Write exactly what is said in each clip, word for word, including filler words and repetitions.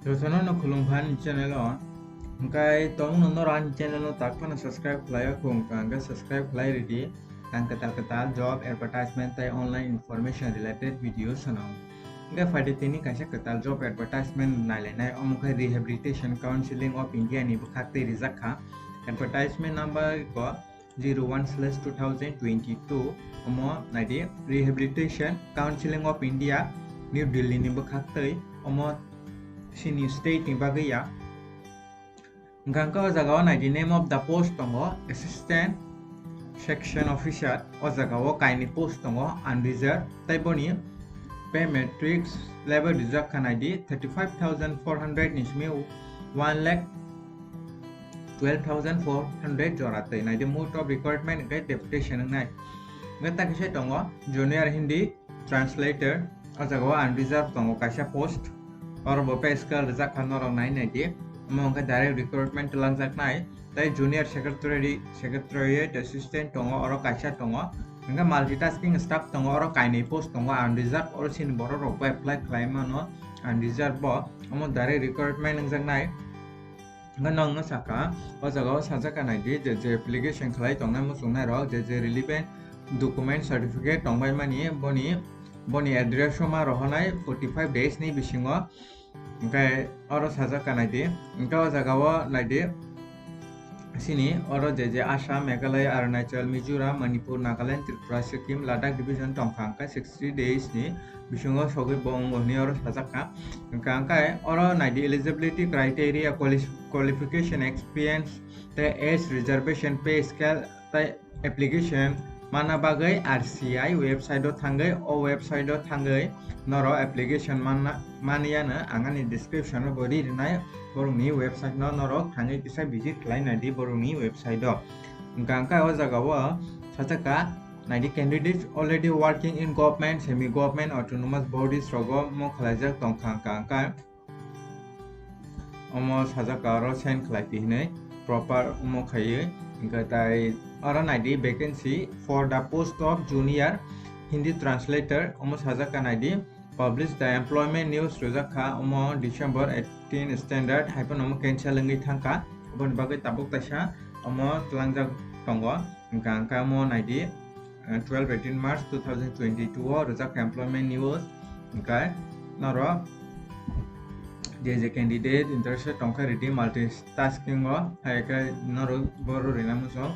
Jotono no khulumkha ani channel o. Hwnkhe tongno norok ani channel no tak phano subscribe khlai ya khung, hwnkhe subscribe khlai ridi. Tang kwtal kwtal job advertisement tei online information related video swnam. Hwnkhe phaidi tini kaisa kwtal job advertisement nailainai, omo khe Rehabilitation Council of India ni bwkhak tei rijak kha. Advertisement number ko zero one slash two thousand twenty-two, omo naidi Rehabilitation Council of India, New Delhi ni bwkhak tei, omo chini state ni bagwi ya. Hwnkhe o jaga o naidi name of the post tongo, Assistant Section Officer, o jaga o kainwi post tongo, unreserved, tei boni pay matrix level rijak kha naidi thirty five thousand four hundred ni simi one lakh twelve thousand four hundred jora tei naidi mode of recruitment hwnkhe deputation wngnai. Hwnkhe ta kisa tongo junior Hindi translator, o jaga o unreserved tongo kaisa post, oro bo pay scale rijak kha norok nai naidi. Omo hwnkhe direct recruitment twlangjaknai. Tei junior secretary, secretariat assistant tongo, oro kaisa tongo. Hwnkhe multitasking staff tongo, oro kainwi post tongo, unreserved, oro chini borok rok bo apply khlai mano, unreserved bo, omo direct recruitment wngjaknai. Hwnkhe nokno sakha, o jaga o sajak kha naidi, je je application khlai tongnai muchungnai rok, je je relevant document certificate tongbai mani, boni, boni address o ma rohornai forty five days ni bisingo. Hwnkhe oro sajak kha naidi, hwnkhe o jaga o naidi, chini oro je je Assam, Meghalaya, Arunachal, Mizoram, Manipur, Nagaland, Tripura, Sikkim, Ladakh division tongkha, hwnkhe sixty days ni bisingo sogwi bo wngo hwnwi oro sajak kha. Hwnkhe oro naidi eligibility criteria, quali-, qualification, experience tei age reservation, pay scale tei application manna bagwi R C I website o thangwi, o website o thangwi norok application manna, maniyano ang ani description o bo ri rinai, borokni website no norok thangwi kisa visit khlai naidi borokni website o. Hwnkhe o jaga o sajak kha naidi, candidates already working in government, semi government, autonomous bodies rogo mo khlaijak tongkha hwnkha hwnkhe. Omo sajak kha oro send khlai di hinwi proper omo khaiwi. Hwnkhe tai oro naidi vacancy for the post of junior Hindi translator, omo sajak kha naidi. Publish the employment news rijak kha omo December eighteen standard hai phano omo cancel wngwi thangkha. Oboni bagwi tabuk kaisa omo twlangjak tongo. Hwnkha hwnkhe omo naidi, eh, twelve eighteen March two thousand twenty-two o rijak employment news. Hwnkhe norok je je candidate interested tongkha ridi multitasking o, hai khe norok boro rina muchung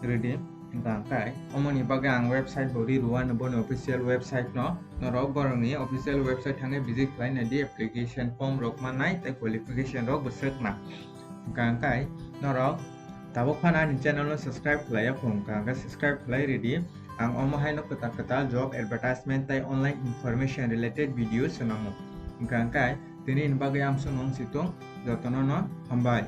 ridi. Hwnkha hwnkhe omoni bagwi ang website bo ri rwano, boni official website no norok borokni official website thangwi visit khlai naidi, application form rok mannai tei qualification rok bo swkna. Hwnkha hwnkhe norok tabuk phano ani channel no subscribe khlai ya khung, hwnkha hwnkhe subscribe khlai ridi. Ang omo haino kwtal kwtal job advertisement tei online information related video swnamo. Hwnkha hwnkhe tini ni bagwi amsong wng situng, jotono no hambai.